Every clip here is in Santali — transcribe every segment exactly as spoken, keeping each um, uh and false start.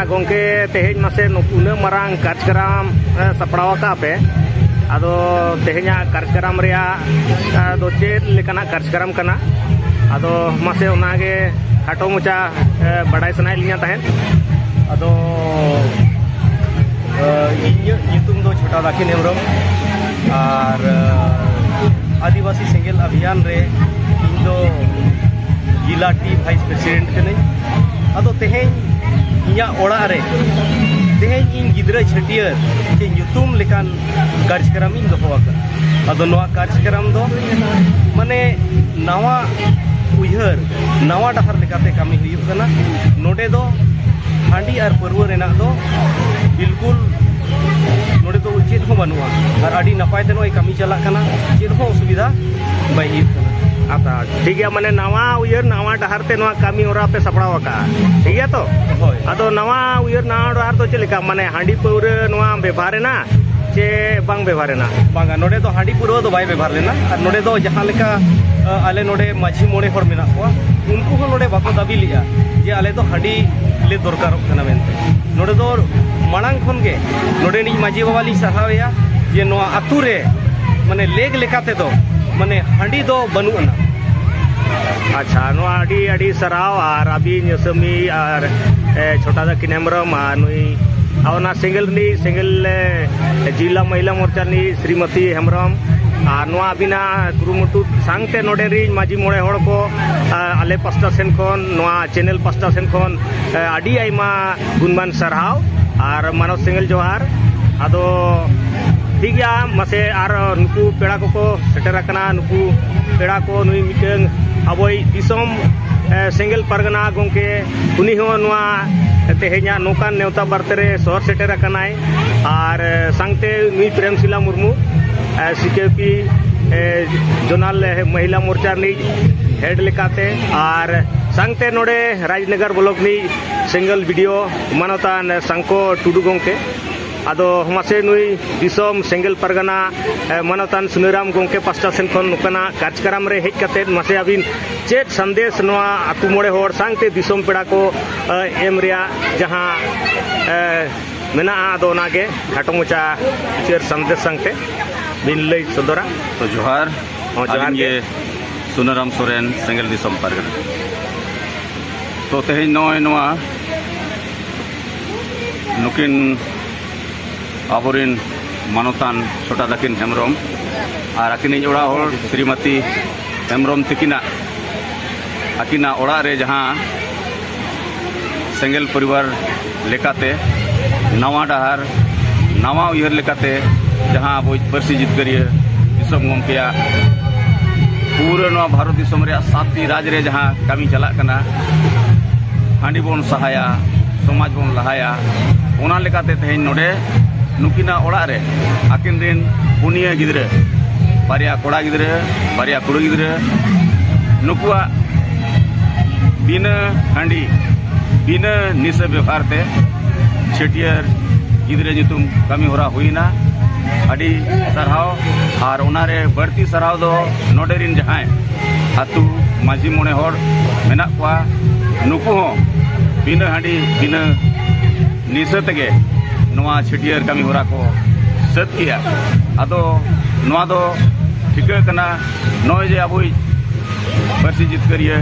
ᱜᱚᱢᱠᱮ, ᱛᱮᱦᱮᱧ ᱢᱟᱥᱮ ᱱᱩᱠ-, ᱩᱱᱟᱹᱜ ᱢᱟᱨᱟᱝ ᱠᱟᱨᱡᱚᱠᱨᱚᱢ, ᱮ, ᱥᱟᱯᱲᱟᱣ ᱟᱠᱟᱫ ᱯᱮ, ᱟᱫᱚ ᱛᱮᱦᱮᱧᱟᱜ ᱠᱟᱨᱡᱚᱠᱨᱚᱢ ᱨᱮᱭᱟᱜ, ᱮ, ᱫᱚ ᱪᱮᱫ ᱞᱮᱠᱟᱱᱟᱜ ᱠᱟᱨᱡᱚᱠᱨᱚᱢ ᱠᱟᱱᱟ? ᱟᱫᱚ ᱢᱟᱥᱮ ᱚᱱᱟᱜᱮ ᱠᱷᱟᱴᱚ ᱢᱚᱪᱟ, ᱮ, ᱵᱟᱰᱟᱭ ᱥᱟᱱᱟᱭᱮᱫ ᱞᱤᱧᱟ ᱛᱟᱦᱮᱸᱫ᱾ ᱟᱫᱚ, ᱮ, ᱤᱧᱟᱹᱜ ᱧᱩᱛᱩᱢ ᱫᱚ ᱪᱷᱳᱴᱟ ᱫᱟᱠᱤᱱ ᱦᱮᱢᱵᱨᱚᱢ, ᱟᱨ, ᱮ, ᱟᱹᱫᱤᱵᱟᱹᱥᱤ ᱥᱮᱸᱜᱮᱞ ᱚᱵᱷᱤᱭᱟᱱ ᱨᱮ ᱤᱧ ᱫᱚ ᱡᱤᱞᱟ ᱴᱤ ᱵᱷᱟᱭᱤᱥ ᱯᱨᱮᱥᱤᱰᱮᱱᱴ ᱠᱟᱹᱱᱟᱹᱧ᱾ ᱟᱫᱚ ᱛᱮᱦᱮᱧ ᱤᱧᱟᱹᱜ ᱚᱲᱟᱜ ᱨᱮ, ᱛᱮᱦᱮᱧ ᱤᱧ ᱜᱤᱫᱽᱨᱟᱹ ᱪᱷᱟᱹᱴᱭᱟᱹᱨ ᱪᱮ ᱧᱩᱛᱩᱢ ᱞᱮᱠᱟᱱ ᱠᱟᱨᱡᱚᱠᱨᱚᱢ ᱤᱧ ᱫᱚᱦᱚ ᱟᱠᱟᱫᱟ᱾ ᱟᱫᱚ ᱱᱚᱣᱟ ᱠᱟᱨᱡᱚᱠᱨᱚᱢ ᱫᱚ ᱢᱟᱱᱮ ᱱᱟᱣᱟ ᱩᱭᱦᱟᱹᱨ, ᱱᱟᱣᱟ ᱰᱟᱦᱟᱨ ᱞᱮᱠᱟᱛᱮ ᱠᱟᱹᱢᱤ ᱦᱩᱭᱩᱜ ᱠᱟᱱᱟ᱾ ᱱᱚᱰᱮ ᱫᱚ ᱦᱟᱺᱰᱤ ᱟᱨ ᱯᱟᱹᱨᱣᱟᱹ ᱨᱮᱱᱟᱜ ᱫᱚ ᱵᱤᱞᱠᱩᱞ ᱱᱚᱰᱮ ᱫᱚ ᱪᱮᱫ ᱦᱚᱸ ᱵᱟᱹᱱᱩᱜᱼᱟ, ᱟᱨ ᱟᱹᱰᱤ ᱱᱟᱯᱟᱭ ᱛᱮ ᱱᱚᱜᱼᱚᱭ ᱠᱟᱹᱢᱤ ᱪᱟᱞᱟᱜ ᱠᱟᱱᱟ, ᱪᱮᱫ ᱦᱚᱸ ᱚᱥᱩᱵᱤᱫᱷᱟ ᱵᱟᱭ ᱦᱩᱭᱩᱜ ᱠᱟᱱᱟ᱾ ᱟᱪᱪᱷᱟ, ᱴᱷᱤᱠ ᱜᱮᱭᱟ, ᱢᱟᱱᱮ ᱱᱟᱣᱟ ᱩᱭᱦᱟᱹᱨ, ᱱᱟᱣᱟ ᱰᱟᱦᱟᱨ ᱛᱮ ᱱᱚᱣᱟ ᱠᱟᱹᱢᱤ ᱦᱚᱨᱟ ᱯᱮ ᱥᱟᱯᱲᱟᱣ ᱟᱠᱟᱫᱼᱟ, ᱴᱷᱤᱠ ᱜᱮᱭᱟ ᱛᱚ? ᱦᱳᱭ᱾ ᱟᱫᱚ ᱱᱟᱣᱟ ᱩᱭᱦᱟᱹᱨ, ᱱᱟᱣᱟ ᱰᱟᱦᱟᱨ ᱫᱚ ᱪᱮᱫ ᱞᱮᱠᱟ? ᱢᱟᱱᱮ ᱦᱟᱺᱰᱤ ᱯᱟᱹᱣᱨᱟᱹ ᱱᱚᱣᱟ ᱵᱮᱵᱷᱟᱨ ᱮᱱᱟ ᱪᱮ ᱵᱟᱝ ᱵᱮᱵᱷᱟᱨ ᱮᱱᱟ? ᱵᱟᱝᱟ, ᱱᱚᱰᱮ ᱫᱚ ᱦᱟᱺᱰᱤ ᱯᱟᱹᱣᱨᱟᱹ ᱫᱚ ᱵᱟᱭ ᱵᱮᱵᱷᱟᱨ ᱞᱮᱱᱟ᱾ ᱟᱨ ᱱᱚᱰᱮ ᱫᱚ ᱡᱟᱦᱟᱸ ᱞᱮᱠᱟ, ᱟ, ᱟᱞᱮ ᱱᱚᱰᱮ ᱢᱟᱹᱡᱷᱤ ᱢᱚᱬᱮ ᱦᱚᱲ ᱢᱮᱱᱟᱜ ᱠᱚᱣᱟ, ᱩᱱᱠᱩ ᱦᱚᱸ ᱱᱚᱰᱮ ᱵᱟᱠᱚ ᱫᱟᱹᱵᱤ ᱞᱮᱫᱼᱟ ᱡᱮ ᱟᱞᱮ ᱫᱚ ᱦᱟᱺᱰᱤ ᱞᱮ ᱫᱚᱨᱠᱟᱨᱚᱜ ᱠᱟᱱᱟ ᱢᱮᱱᱛᱮ᱾ ᱱᱚᱰᱮ ᱫᱚ ᱢᱟᱲᱟᱝ ᱠᱷᱚᱱ ᱜᱮ ᱱᱚᱰᱮᱱᱤᱡ ᱢᱟᱹᱡᱷᱤ ᱵᱟᱵᱟ ᱞᱤᱧ ᱥᱟᱨᱦᱟᱣᱮᱭᱟ ᱡᱮ ᱱᱚᱣᱟ ᱟᱹᱛᱩ ᱨᱮ ᱢᱟᱱᱮ ᱞᱮᱜᱽ ᱞᱮᱠᱟ ᱛᱮᱫᱚ ᱢᱟᱱᱮ ᱦᱟᱺᱰᱤ ᱫᱚ ᱵᱟᱹᱱᱩᱜ ᱟᱱᱟ᱾ ᱟᱪᱪᱷᱟ, ᱱᱚᱣᱟ ᱟᱹᱰᱤ ᱟᱹᱰᱤ ᱥᱟᱨᱦᱟᱣ᱾ ᱟᱨ ᱟᱹᱵᱤᱱ ᱟᱹᱥᱟᱹᱢᱤ ᱟᱨ, ᱮ, ᱪᱷᱳᱴᱟ ᱫᱟᱹᱠᱤᱱ ᱦᱮᱢᱵᱨᱚᱢ ᱟᱨ ᱱᱩᱭ ᱟᱨ ᱚᱱᱟ ᱥᱮᱸᱜᱮᱞ ᱨᱤᱱᱤᱡ, ᱥᱮᱸᱜᱮᱞ, ᱮ, ᱡᱤᱞᱟ ᱢᱚᱦᱤᱞᱟ ᱢᱳᱨᱪᱟ ᱨᱤᱱᱤᱡ ᱥᱨᱤᱢᱚᱛᱤ ᱦᱮᱢᱵᱨᱚᱢ, ᱟᱨ ᱱᱚᱣᱟ ᱟᱹᱵᱤᱱᱟᱜ ᱠᱩᱨᱩᱢᱩᱴᱩ ᱥᱟᱝᱛᱮ ᱱᱚᱰᱮ ᱨᱤᱱ ᱢᱟᱹᱡᱷᱤ ᱢᱚᱬᱮ ᱦᱚᱲ ᱠᱚ, ᱟ, ᱟᱞᱮ ᱯᱟᱥᱴᱟ ᱥᱮᱱ ᱠᱷᱚᱱ, ᱱᱚᱣᱟ ᱪᱮᱱᱮᱞ ᱯᱟᱥᱴᱟ ᱥᱮᱱ ᱠᱷᱚᱱ, ᱮ, ᱟᱹᱰᱤ ᱟᱭᱢᱟ ᱜᱩᱱᱢᱟᱱ ᱥᱟᱨᱦᱟᱣ ᱟᱨ ᱢᱟᱱᱚᱛ ᱥᱮᱸᱜᱮᱞ ᱡᱚᱦᱟᱨ᱾ ᱟᱫᱚ ᱴᱷᱤᱠ ᱜᱮᱭᱟ, ᱢᱟᱥᱮ ᱟᱨ ᱱᱩᱠᱩ ᱯᱮᱲᱟ ᱠᱚᱠᱚ ᱥᱮᱴᱮᱨ ᱟᱠᱟᱱᱟ᱾ ᱱᱩᱠᱩ ᱯᱮᱲᱟ ᱠᱚ, ᱱᱩᱭ ᱢᱤᱫᱴᱟᱝ ᱟᱵᱚᱭᱤᱡ ᱫᱤᱥᱚᱢ, ᱮ, ᱥᱮᱸᱜᱮᱞ ᱯᱟᱨᱜᱟᱱᱟ ᱜᱚᱢᱠᱮ, ᱩᱱᱤ ᱦᱚᱸ ᱱᱚᱣᱟ ᱛᱮᱦᱮᱧᱟᱜ ᱱᱚᱝᱠᱟᱱ ᱱᱮᱣᱛᱟ ᱵᱟᱨᱛᱮ ᱨᱮ ᱥᱚᱦᱚᱨ ᱥᱮᱴᱮᱨ ᱟᱠᱟᱱᱟᱭ᱾ ᱟᱨ, ᱮ, ᱥᱟᱝᱛᱮ ᱱᱩᱭ ᱯᱨᱮᱢᱥᱤᱞᱟ ᱢᱩᱨᱢᱩ, ᱮ, ᱥᱤ ᱠᱮ ᱯᱤ, ᱮ, ᱡᱳᱱᱟᱞ, ᱮ, ᱢᱚᱦᱤᱞᱟ ᱢᱳᱨᱪᱟ ᱨᱤᱱᱤᱡ ᱦᱮᱰ ᱞᱮᱠᱟᱛᱮ, ᱟᱨ ᱥᱟᱝᱛᱮ ᱱᱚᱰᱮ ᱨᱟᱡᱽᱱᱚᱜᱚᱨ ᱵᱞᱚᱠ ᱨᱤᱱᱤᱡ ᱥᱮᱸᱜᱮᱞ ᱵᱤ ᱰᱤ ᱳ ᱢᱟᱱᱚᱛᱟᱱ ᱥᱟᱝᱠᱚ ᱴᱩᱰᱩ ᱜᱚᱢᱠᱮ, ᱟᱫᱚ ᱢᱟᱥᱮ ᱱᱩᱭ ᱫᱤᱥᱚᱢ ᱥᱮᱸᱜᱮᱞ ᱯᱟᱨᱜᱟᱱᱟ, ᱮ, ᱢᱟᱱᱚᱛᱟᱱ ᱥᱩᱱᱟᱹᱨᱟᱢ ᱜᱚᱢᱠᱮ ᱯᱟᱥᱴᱟ ᱥᱮᱱ ᱠᱷᱚᱱ ᱱᱚᱝᱠᱟᱱᱟᱜ ᱠᱟᱨᱡᱚᱠᱨᱚᱢ ᱨᱮ ᱦᱮᱡ ᱠᱟᱛᱮ ᱢᱟᱥᱮ ᱟᱹᱵᱤᱱ ᱪᱮᱫ ᱥᱟᱸᱫᱮᱥ ᱱᱚᱣᱟ ᱟᱹᱛᱩ ᱢᱚᱬᱮ ᱦᱚᱲ ᱥᱟᱶᱛᱮ ᱫᱤᱥᱚᱢ ᱯᱮᱲᱟ ᱠᱚ, ᱮ, ᱮᱢ ᱨᱮᱭᱟᱜ ᱡᱟᱦᱟᱸ, ᱮ, ᱢᱮᱱᱟᱜᱼᱟ, ᱟᱫᱚ ᱚᱱᱟᱜᱮ ᱠᱷᱟᱴᱚ ᱢᱟᱪᱷᱟ ᱵᱤᱪᱟᱹᱨ ᱥᱟᱸᱫᱮᱥ ᱥᱟᱶᱛᱮ ᱵᱤᱱ ᱞᱟᱹᱭ ᱥᱚᱫᱚᱨᱟ᱾ ᱛᱚ ᱡᱚᱦᱟᱨ᱾ ᱦᱚᱸ, ᱡᱚᱦᱟᱨ ᱟᱹᱞᱤᱧ ᱜᱮ᱾ ᱜᱮ ᱥᱩᱱᱟᱹᱨᱟᱢ ᱥᱚᱨᱮᱱ, ᱥᱮᱸᱜᱮᱞ ᱫᱤᱥᱚᱢ ᱯᱟᱨᱜᱟᱱᱟ᱾ ᱛᱚ ᱛᱮᱦᱮᱧ ᱱᱚᱜᱼᱚᱭ ᱱᱚᱣᱟ ᱱᱩᱠᱤᱱ ᱟᱵᱚᱨᱤᱱ ᱢᱟᱱᱚᱛᱟᱱ ᱪᱷᱳᱴᱟ ᱫᱟᱹᱠᱤᱱ ᱦᱮᱢᱵᱨᱚᱢ ᱟᱨ ᱟᱹᱠᱤᱱᱤᱡ ᱚᱲᱟᱜ ᱦᱚᱲ ᱥᱨᱤᱢᱚᱛᱤ ᱦᱮᱢᱵᱨᱚᱢ ᱛᱤᱠᱤᱱᱟᱜ, ᱟᱹᱠᱤᱱᱟᱜ ᱚᱲᱟᱜ ᱨᱮ ᱡᱟᱦᱟᱸ ᱥᱮᱸᱜᱮᱞ ᱯᱚᱨᱤᱵᱟᱨ ᱞᱮᱠᱟᱛᱮ ᱱᱟᱣᱟ ᱰᱟᱦᱟᱨ, ᱱᱟᱣᱟ ᱩᱭᱦᱟᱹᱨ ᱞᱮᱠᱟᱛᱮ ᱡᱟᱦᱟᱸ ᱟᱵᱚᱭᱤᱡ ᱯᱟᱹᱨᱥᱤ ᱡᱤᱛᱠᱟᱹᱨᱤᱭᱟᱹ ᱫᱤᱥᱚᱢ ᱜᱚᱢᱠᱮᱭᱟᱜ ᱯᱩᱨᱟᱹ ᱱᱚᱣᱟ ᱵᱷᱟᱨᱚᱛ ᱫᱤᱥᱚᱢ ᱨᱮᱭᱟᱜ ᱥᱟᱛᱴᱤ ᱨᱟᱡᱽ ᱨᱮ ᱡᱟᱦᱟᱸ ᱠᱟᱹᱢᱤ ᱪᱟᱞᱟᱜ ᱠᱟᱱᱟ, ᱦᱟᱺᱰᱤ ᱵᱚᱱ ᱥᱟᱦᱟᱭᱟ, ᱥᱚᱢᱟᱡᱽ ᱵᱚᱱ ᱞᱟᱦᱟᱭᱟ, ᱚᱱᱟ ᱞᱮᱠᱟᱛᱮ ᱛᱮᱦᱮᱧ ᱱᱚᱰᱮ ᱱᱩᱠᱤᱱᱟᱜ ᱚᱲᱟᱜ ᱨᱮ ᱟᱹᱠᱤᱱ ᱨᱤᱱ ᱯᱩᱱᱭᱟᱹ ᱜᱤᱫᱽᱨᱟᱹ, ᱵᱟᱨᱭᱟ ᱠᱚᱲᱟ ᱜᱤᱫᱽᱨᱟᱹ, ᱵᱟᱨᱭᱟ ᱠᱩᱲᱤ ᱜᱤᱫᱽᱨᱟᱹ, ᱱᱩᱠᱩᱣᱟᱜ ᱵᱤᱱᱟᱹ ᱦᱟᱺᱰᱤ, ᱵᱤᱱᱟᱹ ᱱᱤᱥᱟᱹ ᱵᱮᱵᱷᱟᱨ ᱛᱮ ᱪᱷᱟᱹᱴᱭᱟᱹᱨ ᱜᱤᱫᱽᱨᱟᱹ ᱧᱩᱛᱩᱢ ᱠᱟᱹᱢᱤ ᱦᱚᱨᱟ ᱦᱩᱭᱱᱟ᱾ ᱟᱹᱰᱤ ᱥᱟᱨᱦᱟᱣ᱾ ᱟᱨ ᱚᱱᱟᱨᱮ ᱵᱟᱹᱲᱛᱤ ᱥᱟᱨᱦᱟᱣ ᱫᱚ ᱱᱚᱰᱮ ᱨᱤᱱ ᱡᱟᱦᱟᱸᱭ ᱟᱹᱛᱩ ᱢᱟᱹᱡᱷᱤ ᱢᱚᱬᱮ ᱦᱚᱲ ᱢᱮᱱᱟᱜ ᱠᱚᱣᱟ, ᱱᱩᱠᱩ ᱦᱚᱸ ᱵᱤᱱᱟᱹ ᱦᱟᱺᱰᱤ, ᱵᱤᱱᱟᱹ ᱱᱤᱥᱟᱹ ᱛᱮᱜᱮ ᱱᱚᱣᱟ ᱪᱷᱟᱹᱴᱭᱟᱹᱨ ᱠᱟᱹᱢᱤ ᱦᱚᱨᱟ ᱠᱚ ᱥᱟᱹᱛ ᱠᱮᱜᱼᱟ᱾ ᱟᱫᱚ ᱱᱚᱣᱟ ᱫᱚ ᱴᱷᱤᱠᱟᱹ ᱠᱟᱱᱟ, ᱱᱚᱜᱼᱚᱭ ᱡᱮ ᱟᱵᱚᱭᱤᱡ ᱯᱟᱹᱨᱥᱤ ᱡᱤᱛᱠᱟᱹᱨᱤᱭᱟᱹ,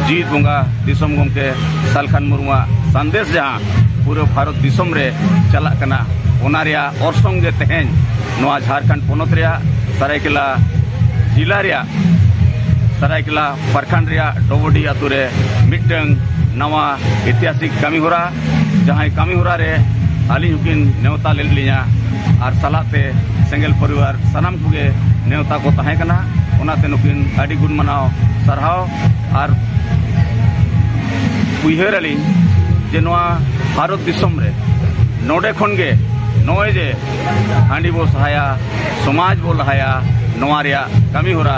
ᱡᱤᱣᱤᱫ ᱵᱚᱸᱜᱟ, ᱫᱤᱥᱚᱢ ᱜᱚᱢᱠᱮ ᱥᱟᱞᱠᱷᱟᱱ ᱢᱩᱨᱢᱩᱣᱟᱜ ᱥᱟᱸᱫᱮᱥ ᱡᱟᱦᱟᱸ ᱯᱩᱨᱟᱹ ᱵᱷᱟᱨᱚᱛ ᱫᱤᱥᱚᱢ ᱨᱮ ᱪᱟᱞᱟᱜ ᱠᱟᱱᱟ, ᱚᱱᱟ ᱨᱮᱭᱟᱜ ᱚᱨᱥᱚᱝ ᱜᱮ ᱛᱮᱦᱮᱧ ᱱᱚᱣᱟ ᱡᱷᱟᱲᱠᱷᱚᱸᱰ ᱯᱚᱱᱚᱛ ᱨᱮᱭᱟᱜ ᱥᱟᱨᱟᱭᱠᱮᱞᱟ ᱡᱤᱞᱟ ᱨᱮᱭᱟᱜ, ᱥᱟᱨᱟᱭᱠᱮᱞᱟ ᱯᱨᱚᱠᱷᱚᱸᱰ ᱨᱮᱭᱟᱜ ᱰᱚᱵᱚᱰᱤ ᱟᱛᱳ ᱨᱮ ᱢᱤᱫᱴᱟᱝ ᱱᱟᱣᱟ ᱤᱛᱤᱦᱟᱥᱤᱠ ᱠᱟᱹᱢᱤ ᱦᱚᱨᱟ, ᱡᱟᱦᱟᱸᱭ ᱠᱟᱹᱢᱤ ᱦᱚᱨᱟ ᱨᱮ ᱟᱹᱞᱤᱧ ᱦᱚᱸᱠᱤᱱ ᱱᱮᱣᱛᱟ ᱞᱮᱫ ᱞᱤᱧᱟ ᱟᱨ ᱥᱟᱞᱟᱜ ᱛᱮ ᱥᱮᱸᱜᱮᱞ ᱯᱚᱨᱤᱵᱟᱨ ᱥᱟᱱᱟᱢ ᱠᱚᱜᱮ ᱱᱮᱣᱛᱟ ᱠᱚ ᱛᱟᱦᱮᱸ ᱠᱟᱱᱟ᱾ ᱚᱱᱟᱛᱮ ᱱᱩᱠᱤᱱ ᱟᱹᱰᱤ ᱜᱩᱱ ᱢᱟᱱᱟᱣ ᱥᱟᱨᱦᱟᱣ ᱟᱨ ᱩᱭᱦᱟᱹᱨ ᱟᱹᱞᱤᱧ ᱡᱮ ᱱᱚᱣᱟ ᱵᱷᱟᱨᱚᱛ ᱫᱤᱥᱚᱢ ᱨᱮ ᱱᱚᱰᱮ ᱠᱷᱚᱱ ᱜᱮ ᱱᱚᱜᱼᱚᱭ ᱡᱮ ᱦᱟᱺᱰᱤ ᱵᱚ ᱥᱟᱦᱟᱭᱟ, ᱥᱚᱢᱟᱡᱽ ᱵᱚ ᱞᱟᱦᱟᱭᱟ, ᱱᱚᱣᱟ ᱨᱮᱭᱟᱜ ᱠᱟᱹᱢᱤ ᱦᱚᱨᱟ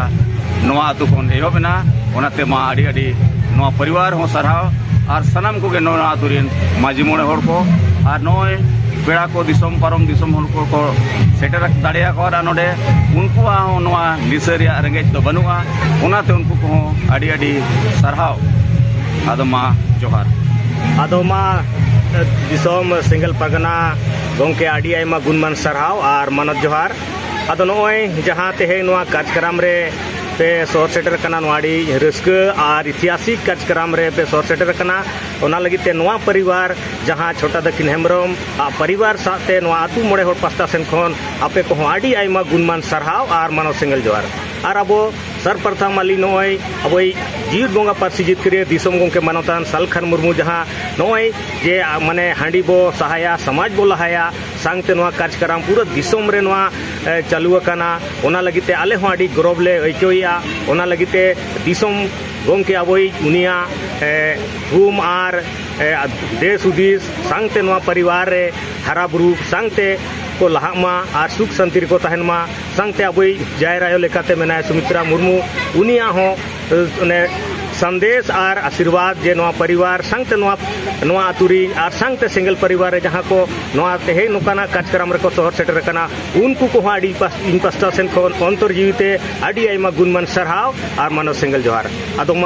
ᱱᱚᱣᱟ ᱟᱹᱛᱩ ᱠᱷᱚᱱ ᱮᱦᱚᱵ ᱮᱱᱟ᱾ ᱚᱱᱟᱛᱮ ᱢᱟ ᱟᱹᱰᱤ ᱟᱹᱰᱤ ᱱᱚᱣᱟ ᱯᱚᱨᱤᱵᱟᱨ ᱦᱚᱸ ᱥᱟᱨᱦᱟᱣ ᱟᱨ ᱥᱟᱱᱟᱢ ᱠᱚᱜᱮ ᱱᱚᱣᱟ ᱟᱹᱛᱩ ᱨᱮᱱ ᱢᱟᱹᱡᱷᱤ ᱢᱚᱬᱮ ᱦᱚᱲ ᱠᱚ ᱟᱨ ᱱᱚᱜᱼᱚᱭ ᱯᱮᱲᱟ ᱠᱚ, ᱫᱤᱥᱚᱢ ᱯᱟᱨᱚᱢ ᱫᱤᱥᱚᱢ ᱦᱚᱲ ᱠᱚᱠᱚ ᱥᱮᱴᱮᱨ ᱫᱟᱲᱮᱭᱟᱠᱚᱣᱟ ᱱᱚᱰᱮ, ᱩᱱᱠᱩᱣᱟᱜ ᱦᱚᱸ ᱱᱚᱣᱟ ᱫᱤᱥᱟᱹ ᱨᱮᱭᱟᱜ ᱨᱮᱸᱜᱮᱡ ᱫᱚ ᱵᱟᱹᱱᱩᱜᱼᱟ᱾ ᱚᱱᱟᱛᱮ ᱩᱱᱠᱩ ᱠᱚᱦᱚᱸ ᱟᱹᱰᱤ ᱟᱹᱰᱤ ᱥᱟᱨᱦᱟᱣ᱾ ᱟᱫᱚ ᱢᱟ ᱡᱚᱦᱟᱨ᱾ ᱟᱫᱚ ᱢᱟ, ᱫᱤᱥᱚᱢ ᱥᱮᱸᱜᱮᱞ ᱯᱟᱨᱜᱟᱱᱟ ᱜᱚᱢᱠᱮ, ᱟᱹᱰᱤ ᱟᱭᱢᱟ ᱜᱩᱱᱢᱟᱱ ᱥᱟᱨᱦᱟᱣ ᱟᱨ ᱢᱟᱱᱚᱛ ᱡᱚᱦᱟᱨ᱾ ᱟᱫᱚ ᱱᱚᱜᱼᱚᱭ ᱡᱟᱦᱟᱸ ᱛᱮᱦᱮᱧ ᱱᱚᱣᱟ ᱠᱟᱨᱡᱚᱠᱨᱚᱢ ᱨᱮ ᱯᱮ ᱥᱚᱦᱚᱨ ᱥᱮᱴᱮᱨ ᱟᱠᱟᱱᱟ, ᱱᱚᱣᱟ ᱟᱹᱰᱤ ᱨᱟᱹᱥᱠᱟᱹ ᱟᱨ ᱤᱛᱤᱦᱟᱥᱤᱠ ᱠᱟᱨᱡᱚᱠᱨᱚᱢ ᱨᱮ ᱯᱮ ᱥᱚᱦᱚᱨ ᱥᱮᱴᱮᱨ ᱟᱠᱟᱱᱟ, ᱚᱱᱟ ᱞᱟᱹᱜᱤᱫ ᱛᱮ ᱱᱚᱣᱟ ᱯᱚᱨᱤᱵᱟᱨ, ᱡᱟᱦᱟᱸ ᱪᱷᱳᱴᱟ ᱫᱟᱹᱠᱤᱱ ᱦᱮᱢᱵᱨᱚᱢ ᱟᱜ ᱯᱚᱨᱤᱵᱟᱨ ᱥᱟᱶᱛᱮ ᱱᱚᱣᱟ ᱟᱹᱛᱩ ᱢᱚᱬᱮ ᱦᱚᱲ ᱯᱟᱥᱴᱟ ᱥᱮᱱ ᱠᱷᱚᱱ ᱟᱯᱮ ᱠᱚᱦᱚᱸ ᱟᱹᱰᱤ ᱟᱭᱢᱟ ᱜᱩᱱᱢᱟᱱ ᱥᱟᱨᱦᱟᱣ ᱟᱨ ᱢᱟᱱᱚᱛ ᱥᱮᱸᱜᱮᱞ ᱡᱚᱦᱟᱨ᱾ ᱟᱨ ᱟᱵᱚ ᱥᱚᱨᱵᱚᱯᱨᱚᱛᱷᱚᱢ ᱟᱹᱞᱤᱧ ᱱᱚᱜᱼᱚᱭ ᱟᱵᱚᱭᱤᱡ ᱡᱤᱣᱤᱫ ᱵᱚᱸᱜᱟ ᱯᱟᱹᱨᱥᱤ ᱡᱤᱛᱠᱟᱹᱨᱤᱭᱟᱹ ᱫᱤᱥᱚᱢ ᱜᱚᱢᱠᱮ ᱢᱟᱱᱚᱛᱟᱱ ᱥᱟᱞᱠᱷᱟᱱ ᱢᱩᱨᱢᱩ ᱡᱟᱦᱟᱸ ᱱᱚᱜᱼᱚᱭ ᱡᱮ, ᱟ, ᱢᱟᱱᱮ ᱦᱟᱺᱰᱤ ᱵᱚ ᱥᱟᱦᱟᱭᱟ, ᱥᱚᱢᱟᱡᱽ ᱵᱚ ᱞᱟᱦᱟᱭᱟ, ᱥᱟᱝᱛᱮ ᱱᱚᱣᱟ ᱠᱟᱨᱡᱚᱠᱨᱚᱢ ᱯᱩᱨᱟᱹ ᱫᱤᱥᱚᱢ ᱨᱮ ᱱᱚᱣᱟ, ᱮ, ᱪᱟᱹᱞᱩ ᱟᱠᱟᱱᱟ᱾ ᱚᱱᱟ ᱞᱟᱹᱜᱤᱫ ᱛᱮ ᱟᱞᱮ ᱦᱚᱸ ᱟᱹᱰᱤ ᱜᱚᱨᱚᱵᱽ ᱞᱮ ᱟᱹᱭᱠᱟᱹᱣᱮᱫᱼᱟ᱾ ᱚᱱᱟ ᱞᱟᱹᱜᱤᱫ ᱛᱮ ᱫᱤᱥᱚᱢ ᱜᱚᱢᱠᱮ ᱟᱵᱚᱭᱤᱡ ᱩᱱᱤᱭᱟᱜ, ᱮ, ᱦᱩᱢ ᱟᱨ, ᱮ, ᱫᱮᱥ ᱦᱩᱫᱤᱥ ᱥᱟᱝᱛᱮ ᱱᱚᱣᱟ ᱯᱚᱨᱤᱵᱟᱨ ᱨᱮ ᱦᱟᱨᱟ ᱵᱩᱨᱩ ᱥᱟᱝᱛᱮ ᱠᱚ ᱞᱟᱦᱟᱜ ᱢᱟ ᱟᱨ ᱥᱩᱠ ᱥᱟᱱᱛᱤ ᱨᱮᱠᱚ ᱛᱟᱦᱮᱱ ᱢᱟ᱾ ᱥᱟᱝᱛᱮ ᱟᱵᱚᱭᱤᱡ ᱡᱟᱦᱮᱨ ᱟᱭᱳ ᱞᱮᱠᱟᱛᱮ ᱢᱮᱱᱟᱭᱟ ᱥᱩᱢᱤᱛᱨᱟ ᱢᱩᱨᱢᱩ, ᱩᱱᱤᱭᱟᱜ ᱦᱚᱸ, ᱮ, ᱚᱱᱮ ᱥᱟᱸᱫᱮᱥ ᱟᱨ ᱟᱥᱤᱨᱵᱟᱫᱽ ᱡᱮ ᱱᱚᱣᱟ ᱯᱚᱨᱤᱵᱟᱨ ᱥᱟᱝᱛᱮ ᱱᱚᱣᱟ, ᱱᱚᱣᱟ ᱟᱹᱛᱩ ᱨᱤᱱ ᱟᱨ ᱥᱟᱝᱛᱮ ᱥᱮᱸᱜᱮᱞ ᱯᱚᱨᱤᱵᱟᱨ ᱨᱮ ᱡᱟᱦᱟᱸ ᱠᱚ ᱱᱚᱣᱟ ᱛᱮᱦᱮᱧ ᱱᱚᱝᱠᱟᱱᱟᱜ ᱠᱟᱨᱡᱚᱠᱨᱚᱢ ᱨᱮᱠᱚ ᱥᱚᱦᱚᱨ ᱥᱮᱴᱮᱨ ᱟᱠᱟᱱᱟ, ᱩᱱᱠᱩ ᱠᱚᱦᱚᱸ ᱟᱹᱰᱤ ᱯᱟᱥ-, ᱤᱧ ᱯᱟᱥᱴᱟ ᱥᱮᱱ ᱠᱷᱚᱱ ᱚᱱᱛᱚᱨ ᱡᱤᱣᱤ ᱛᱮ ᱟᱹᱰᱤ ᱟᱭᱢᱟ ᱜᱩᱱᱢᱟᱱ ᱥᱟᱨᱦᱟᱣ ᱟᱨ ᱢᱟᱱᱚᱛ ᱥᱮᱸᱜᱮᱞ ᱡᱚᱦᱟᱨ᱾ ᱟᱫᱚ ᱢᱟ